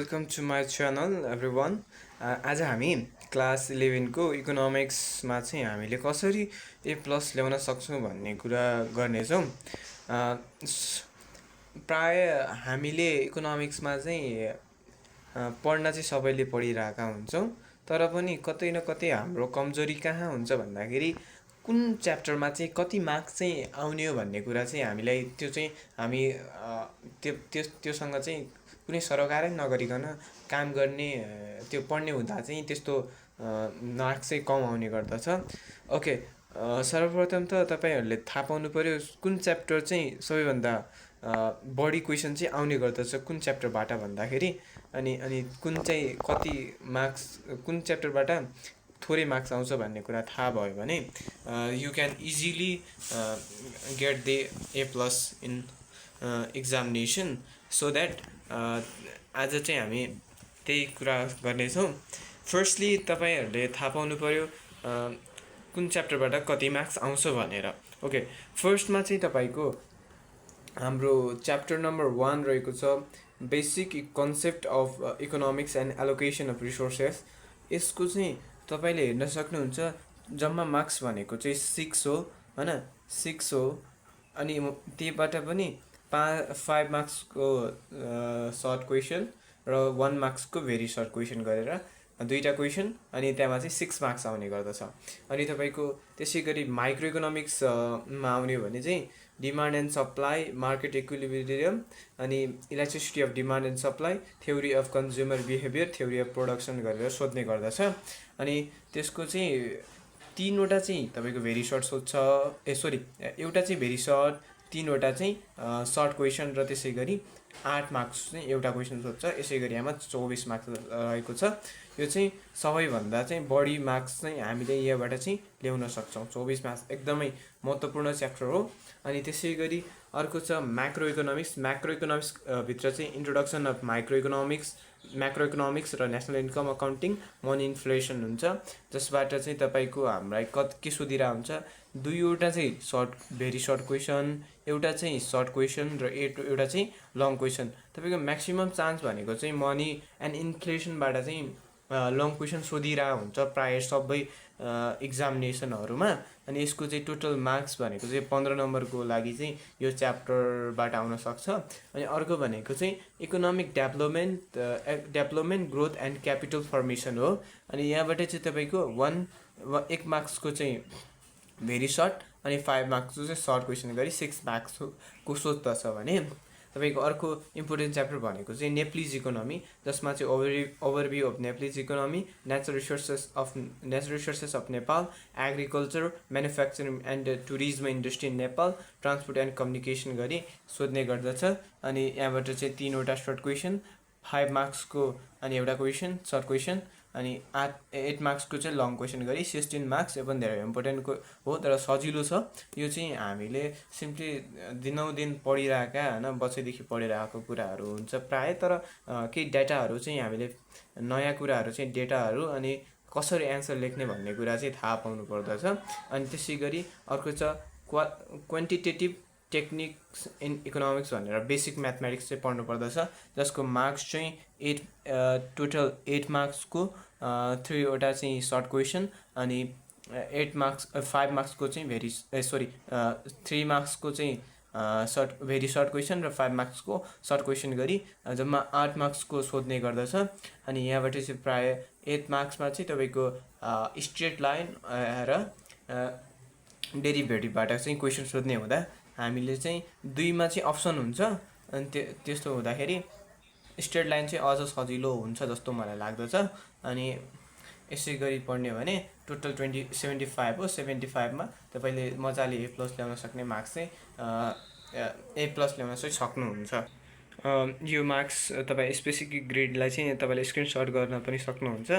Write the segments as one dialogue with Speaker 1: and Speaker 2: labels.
Speaker 1: Welcome to my channel everyone. आज हामी class 11को इकोनोमिक्समा चाहिँ हामीले कसरी A+ ल्याउन सक्छौँ भन्ने कुरा गर्नेछौँ। प्राय हामीले इकोनोमिक्समा चाहिँ पढ्न चाहिँ सबैले पढिरहेका हुन्छौँ, तर पनि कतै न कतै हाम्रो कमजोरी कहाँ हुन्छ भन्दाखेरि कुन च्याप्टरमा चाहिँ कति मार्क्स चाहिँ आउने हो भन्ने कुरा चाहिँ हामीलाई त्यो चाहिँ हामी त्योसँग चाहिँ कुनै सरोकारै नगरिकन काम गर्ने त्यो पढ्ने हुँदा चाहिँ त्यस्तो मार्क्स चाहिँ कम आउने गर्दछ। ओके, सर्वप्रथम त तपाईँहरूले थाहा पाउनु पऱ्यो कुन च्याप्टर चाहिँ सबैभन्दा बढी क्वेसन चाहिँ आउने गर्दछ कुन च्याप्टरबाट भन्दाखेरि, अनि कुन चाहिँ कति मार्क्स कुन च्याप्टरबाट थोरै मार्क्स आउँछ भन्ने कुरा थाहा भयो भने you can easily get the A+ in examination. So that आज चाहिँ हामी त्यही कुरा गर्नेछौँ। फर्स्टली तपाईँहरूले थाहा पाउनु पऱ्यो कुन च्याप्टरबाट कति मार्क्स आउँछ भनेर। ओके, फर्स्टमा चाहिँ तपाईँको हाम्रो च्याप्टर नम्बर 1 रहेको छ basic concept of economics and allocation of resources. यसको चाहिँ तपाईँले हेर्न सक्नुहुन्छ जम्मा मार्क्स भनेको चाहिँ 6 हो होइन, 6 हो। अनि त्यहीबाट पनि 5 मार्क्सको सर्ट क्वेसन र 1 मार्क्सको भेरी सर्ट क्वेसन गरेर दुईवटा क्वेसन, अनि त्यहाँमा चाहिँ 6 मार्क्स आउने गर्दछ। अनि तपाईँको त्यसै गरी माइक्रो इकोनोमिक्समा आउने भने चाहिँ demand and supply, market equilibrium, अनि electricity of demand and supply, theory of consumer behaviour, theory of production गरेर सोध्ने गर्दछ। अनि त्यसको चाहिँ 3वटा चाहिँ तपाईँको भेरी सर्ट सोध्छ, एउटा चाहिँ भेरी सर्ट, 3वटा चाहिँ सर्ट क्वेसन, र त्यसै गरी 8 मार्क्स चाहिँ एउटा क्वेसन सोध्छ। यसै गरी यहाँ 24 मार्क्स रहेको छ। यो चाहिँ सबैभन्दा चाहिँ बढी मार्क्स चाहिँ हामीले यहाँबाट चाहिँ ल्याउन सक्छौँ। 24 मार्क्स एकदमै महत्त्वपूर्ण च्याप्टर हो। अनि त्यसै गरी अर्को छ म्याक्रो इकोनोमिक्स। म्याक्रो इकोनोमिक्स भित्र चाहिँ इन्ट्रोडक्सन अफ म्याक्रो इकोनोमिक्स र national income accounting, money inflation हुन्छ, जसबाट चाहिँ तपाईँको हामीलाई के सोधिरहेको हुन्छ, दुईवटा चाहिँ भेरी सर्ट क्वेसन, एउटा चाहिँ सर्ट क्वेसन र एउटा चाहिँ लङ क्वेसन। तपाईँको म्याक्सिमम चान्स भनेको चाहिँ मनी एन्ड इन्फ्लेसनबाट चाहिँ लङ क्वेसन सोधिरहेको हुन्छ प्रायः सबै इक्जामिनेसनहरूमा। अनि यसको चाहिँ टोटल मार्क्स भनेको चाहिँ 15 नम्बरको लागि चाहिँ यो च्याप्टरबाट आउन सक्छ। अनि अर्को भनेको चाहिँ economic development growth and capital formation हो। अनि यहाँबाट चाहिँ तपाईँको 1 मार्क्सको चाहिँ भेरी सर्ट अनि 5 मार्क्सको चाहिँ सर्ट क्वेसन गरी 6 मार्क्सको सोध्दछ भने तपाईँको अर्को इम्पोर्टेन्ट च्याप्टर भनेको चाहिँ नेप्लिज इकोनोमी, जसमा चाहिँ overview of Nepalese economy, natural resources of Nepal, agriculture, manufacturing and tourism industry in Nepal, transport and communication गरी सोध्ने गर्दछ। अनि यहाँबाट चाहिँ 3वटा सर्ट क्वेसन, 5 मार्क्सको अनि एउटा क्वेसन सर्ट क्वेसन, अनि 8 मार्क्सको चाहिँ लङ क्वेसन गरी 16 मार्क्स। यो पनि धेरै इम्पोर्टेन्टको हो, तर सजिलो छ। यो चाहिँ हामीले सिम्पली दिनौदिन पढिरहेका होइन, बच्चैदेखि पढिरहेको कुराहरू हुन्छ प्रायः, तर केही डाटाहरू चाहिँ हामीले नयाँ कुराहरू चाहिँ डेटाहरू अनि कसरी एन्सर लेख्ने भन्ने कुरा चाहिँ थाहा पाउनु पर्दछ। अनि त्यसै गरी अर्को छ क्वान्टिटेटिभ टेक्निक्स इन इकोनोमिक्स भनेर बेसिक म्याथमेटिक्स चाहिँ पढ्नु पर्दछ, जसको मार्क्स चाहिँ टोटल 8 मार्क्सको 3वटा चाहिँ सर्ट क्वेसन, अनि 5 मार्क्सको चाहिँ 3 मार्क्सको चाहिँ भेरी सर्ट क्वेसन र 5 मार्क्सको सर्ट क्वेसन गरी जम्मा 8 मार्क्सको सोध्ने गर्दछ। अनि यहाँबाट चाहिँ प्रायः 8 मार्क्समा चाहिँ तपाईँको स्ट्रेट लाइन र डेरिभेटिभबाट चाहिँ क्वेसन सोध्ने हुँदा हामीले चाहिँ 2मा चाहिँ अप्सन हुन्छ। अनि त्यस्तो हुँदाखेरि स्ट्रेट लाइन चाहिँ अझ सजिलो हुन्छ जस्तो मलाई लाग्दछ। अनि यसै गरी पढ्ने भने टोटल 75 हो। 75मा तपाईँले मजाले A+ ल्याउन सक्ने मार्क्स चाहिँ A+ ल्याउन चाहिँ सक्नुहुन्छ। यो मार्क्स तपाईँ स्पेसिफिक ग्रेडलाई चाहिँ तपाईँले स्क्रिनसट गर्न पनि सक्नुहुन्छ।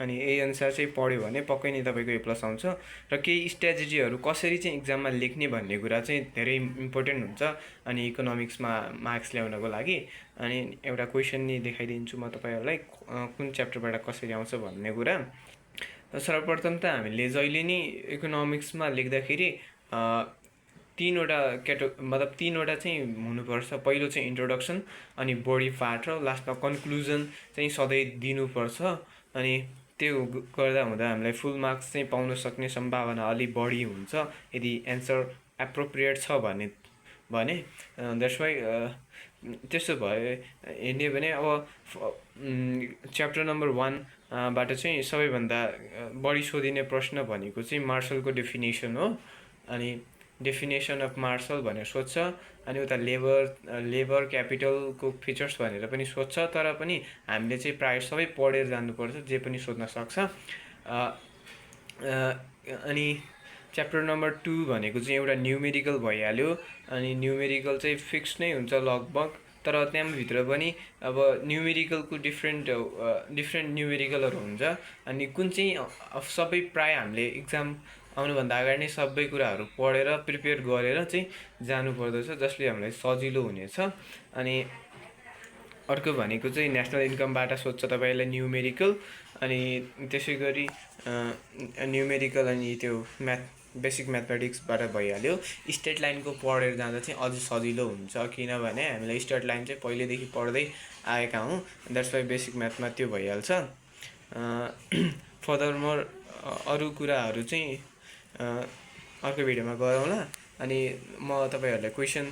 Speaker 1: अनि यही अनुसार चाहिँ पढ्यो भने पक्कै नै तपाईँको A+ आउँछ। र केही स्ट्राटेजीहरू कसरी चाहिँ इक्जाममा लेख्ने भन्ने कुरा चाहिँ धेरै इम्पोर्टेन्ट हुन्छ अनि इकोनोमिक्समा मार्क्स ल्याउनको लागि। अनि एउटा क्वेसन नि देखाइदिन्छु म तपाईँहरूलाई कुन च्याप्टरबाट कसरी आउँछ भन्ने कुरा। सर्वप्रथम त हामीले जहिले नि इकोनोमिक्समा लेख्दाखेरि तीनवटा मतलब तीनवटा चाहिँ हुनुपर्छ। पहिलो चाहिँ इन्ट्रोडक्सन, अनि बडी पार्ट र लास्टमा कन्क्लुजन चाहिँ सधैँ दिनुपर्छ। अनि त्यो गर्दा हुँदा हामीलाई फुल मार्क्स चाहिँ पाउन सक्ने सम्भावना अलि बढी हुन्छ यदि एन्सर एप्रोप्रिएट छ भने द्याट्स वाइ त्यसो भए हेर्ने भने अब च्याप्टर नम्बर 1 बाट चाहिँ सबैभन्दा बढी सोधिने प्रश्न भनेको चाहिँ मार्सलको डेफिनेसन हो। अनि डेफिनेसन अफ मार्सल भनेर सोध्छ, अनि उता लेबर क्यापिटलको फिचर्स भनेर पनि सोध्छ। तर पनि हामीले चाहिँ प्रायः सबै पढेर जानुपर्छ, जे पनि सोध्न सक्छ। अनि च्याप्टर नम्बर 2 भनेको चाहिँ एउटा न्युमेरिकल भइहाल्यो। अनि न्युमेरिकल चाहिँ फिक्स नै हुन्छ लगभग, तर त्यहाँभित्र पनि अब न्युमेरिकलको डिफ्रेन्ट न्युमेरिकलहरू हुन्छ। अनि कुन चाहिँ सबै प्रायः हामीले इक्जाम आउनुभन्दा अगाडि नै सबै कुराहरू पढेर प्रिपेयर गरेर चाहिँ जानुपर्दछ, जसले हामीलाई सजिलो हुनेछ। अनि अर्को भनेको चाहिँ नेसनल इन्कमबाट सोध्छ तपाईँलाई न्युमेरिकल। अनि त्यसै गरी न्युमेरिकल अनि त्यो बेसिक म्याथमेटिक्सबाट भइहाल्यो। स्टेट लाइनको पढेर जाँदा चाहिँ अझ सजिलो हुन्छ, किनभने हामीले स्टेट लाइन चाहिँ पहिलेदेखि पढ्दै आएका हौँ। द्याट्स वाइ बेसिक म्याथमा त्यो भइहाल्छ। फर्दरमोर अरू कुराहरू चाहिँ अर्को भिडियोमा गरौँला। अनि म तपाईँहरूलाई क्वेसन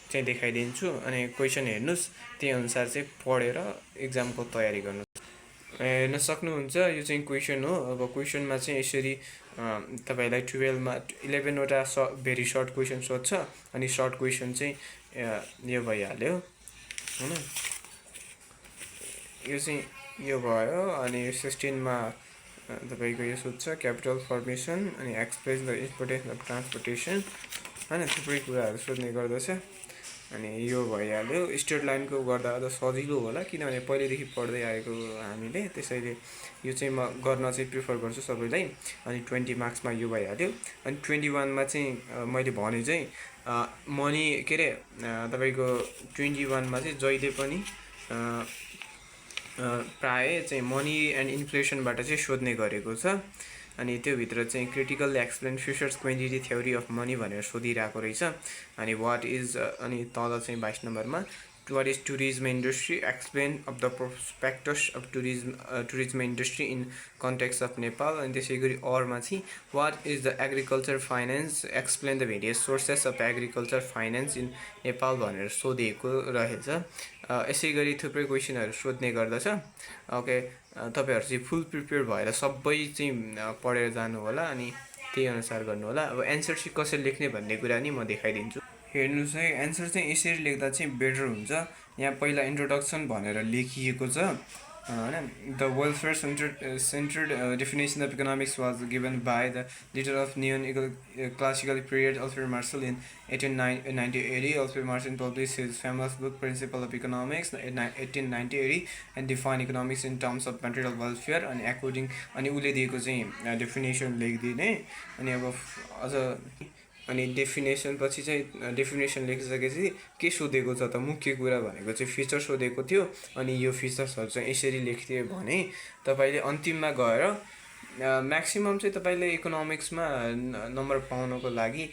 Speaker 1: चाहिँ देखाइदिन्छु, अनि क्वेसन हेर्नुहोस्, त्यही अनुसार चाहिँ पढेर इक्जामको तयारी गर्नु हेर्न सक्नुहुन्छ। यो चाहिँ क्वेसन हो। अब क्वेसनमा चाहिँ यसरी तपाईँलाई 11वटा भेरी सर्ट क्वेसन सोध्छ, अनि सर्ट क्वेसन चाहिँ यो भइहाल्यो होइन। यो चाहिँ यो भयो। अनि 16मा तपाईँको यो सोध्छ क्यापिटल फर्मेसन, अनि express the importance of transportation होइन, थुप्रै कुराहरू सोध्ने गर्दछ। अनि यो भइहाल्यो। स्टेट लाइनको गर्दा अझ सजिलो होला, किनभने पहिलेदेखि पढ्दै आएको हामीले, त्यसैले यो चाहिँ म गर्न चाहिँ प्रिफर गर्छु सबैलाई। अनि 20 मार्क्समा यो भइहाल्यो। अनि 21मा चाहिँ मैले भने चाहिँ मनी के अरे तपाईँको 21मा चाहिँ जहिले पनि प्राय चाहिँ मनी एन्ड इन्फ्लेसनबाट चाहिँ सोध्ने गरेको छ। अनि त्योभित्र चाहिँ क्रिटिकल एक्सप्लेन फिसर्स क्वान्टिटी थ्योरी अफ मनी भनेर सोधिरहेको रहेछ। अनि वाट इज अनि तल चाहिँ 22 नम्बरमा what is tourism industry, explain of the prospectus of tourism industry in context of Nepal. अनि त्यसै गरी अरमा चाहिँ what is the agriculture finance, explain the various sources of agriculture finance in Nepal भनेर सोधिएको रहेछ। यसै गरी थुप्रै क्वेसनहरू सोध्ने गर्दछ। ओके, तपाईँहरू चाहिँ फुल प्रिपेयर भएर सबै चाहिँ पढेर जानु होला, अनि त्यही अनुसार गर्नु होला। अब एन्सर चाहिँ कसरी लेख्ने भन्ने कुरा नि म देखाइदिन्छु। हेर्नुहोस् है, एन्सर चाहिँ यसरी लेख्दा चाहिँ बेटर हुन्छ। यहाँ पहिला इन्ट्रोडक्सन भनेर लेखिएको छ होइन। The welfare centred definition of economics was given by the leader of neo classical period Alfred martial in 1890 Alfred martial publish his famous book principal of economics 1890 and define economics in terms of material welfare. अनि according अनि उसले दिएको चाहिँ definition लेखिदिने। अनि अब अझ अनि definition पछि चाहिँ डेफिनेसन लेखिसकेपछि के सोधेको छ त, मुख्य कुरा भनेको चाहिँ फिचर सोधेको थियो। अनि यो फिचर्सहरू चाहिँ यसरी लेखिदियो भने तपाईँले अन्तिममा गएर म्याक्सिमम चाहिँ तपाईँले इकोनोमिक्समा नम्बर पाउनको लागि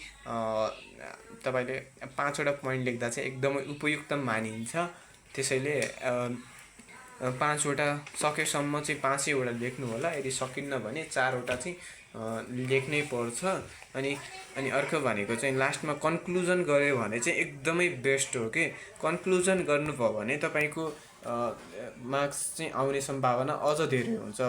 Speaker 1: तपाईँले 5वटा पोइन्ट लेख्दा चाहिँ एकदमै उपयुक्त मानिन्छ। त्यसैले 5वटा सकेसम्म चाहिँ 5वटा लेख्नु होला। यदि सकिन्न भने 4वटा चाहिँ लेख्नै पर्छ। अनि अर्को भनेको चाहिँ लास्टमा कन्क्लुजन गऱ्यो भने चाहिँ एकदमै बेस्ट हो कि कन्क्लुजन गर्नुभयो भने तपाईँको मार्क्स चाहिँ आउने सम्भावना अझ धेरै हुन्छ।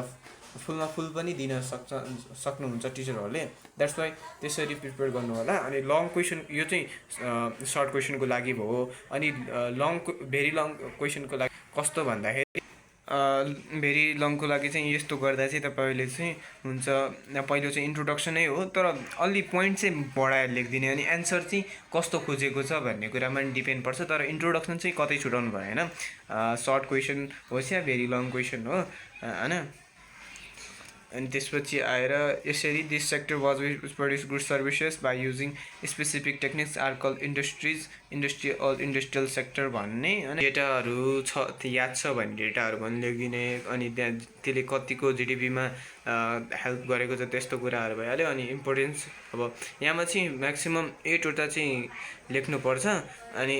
Speaker 1: फुलमा फुल पनि दिन सक्नुहुन्छ टिचरहरूले। द्याट्स वाइ त्यसरी प्रिपेयर गर्नु होला। अनि लङ क्वेसन यो चाहिँ सर्ट क्वेसनको लागि भयो। अनि भेरी लङ क्वेसनको लागि कस्तो भन्दाखेरि भेरी लङको लागि चाहिँ यस्तो गर्दा चाहिँ तपाईँले चाहिँ हुन्छ, पहिलो चाहिँ इन्ट्रोडक्सनै हो, तर अलि पोइन्ट चाहिँ बढाएर लेखिदिने। अनि एन्सर चाहिँ कस्तो खोजेको छ भन्ने कुरामा पनि डिपेन्ड पर्छ, तर इन्ट्रोडक्सन चाहिँ कतै छुटाउनु भएन। सर्ट क्वेसन होस् या भेरी लङ क्वेसन हो होइन। अनि त्यसपछि आएर यसरी this sector was produce good services by using specific techniques are call industrial sector भन्ने अनि डेटाहरू छ याद छ भने डेटाहरू पनि लेखिने अनि त्यहाँ त्यसले कतिको जिडिपीमा हेल्प गरेको छ त्यस्तो कुराहरू भइहाल्यो। अनि इम्पोर्टेन्स अब यहाँमा चाहिँ म्याक्सिमम् 8वटा चाहिँ लेख्नुपर्छ अनि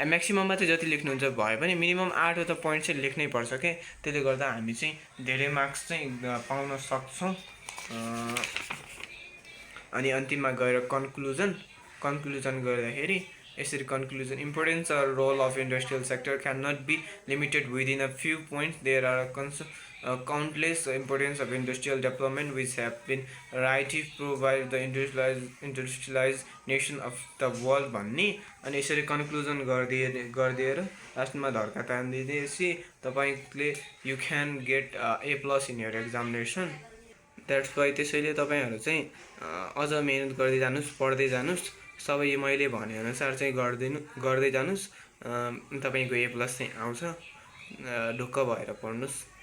Speaker 1: म्याक्सिमममा चाहिँ जति लेख्नुहुन्छ भए पनि मिनिमम 8वटा पोइन्ट चाहिँ लेख्नै पर्छ के। त्यसले गर्दा हामी चाहिँ धेरै मार्क्स चाहिँ पाउन सक्छौँ। अनि अन्तिममा गएर कन्क्लुजन गर्दाखेरि यसरी conclusion importance or role of industrial sector can not be limited within a few points. There are countless importance of industrial development which have been rightly provide the industrialized nation of the world भन्ने। अनि यसरी conclusion गरिदिएर लास्टमा धर्का तानिदिएपछि तपाईँले you can get A+ in your examination. That's why त्यसैले तपाईँहरू चाहिँ अझ मिहिनेत गर्दै जानुहोस्, पढ्दै जानुहोस्, सबै मैले भनेअनुसार चाहिँ गर्दै जानुहोस्। तपाईँको A+ चाहिँ आउँछ, ढुक्क भएर पढ्नुहोस्।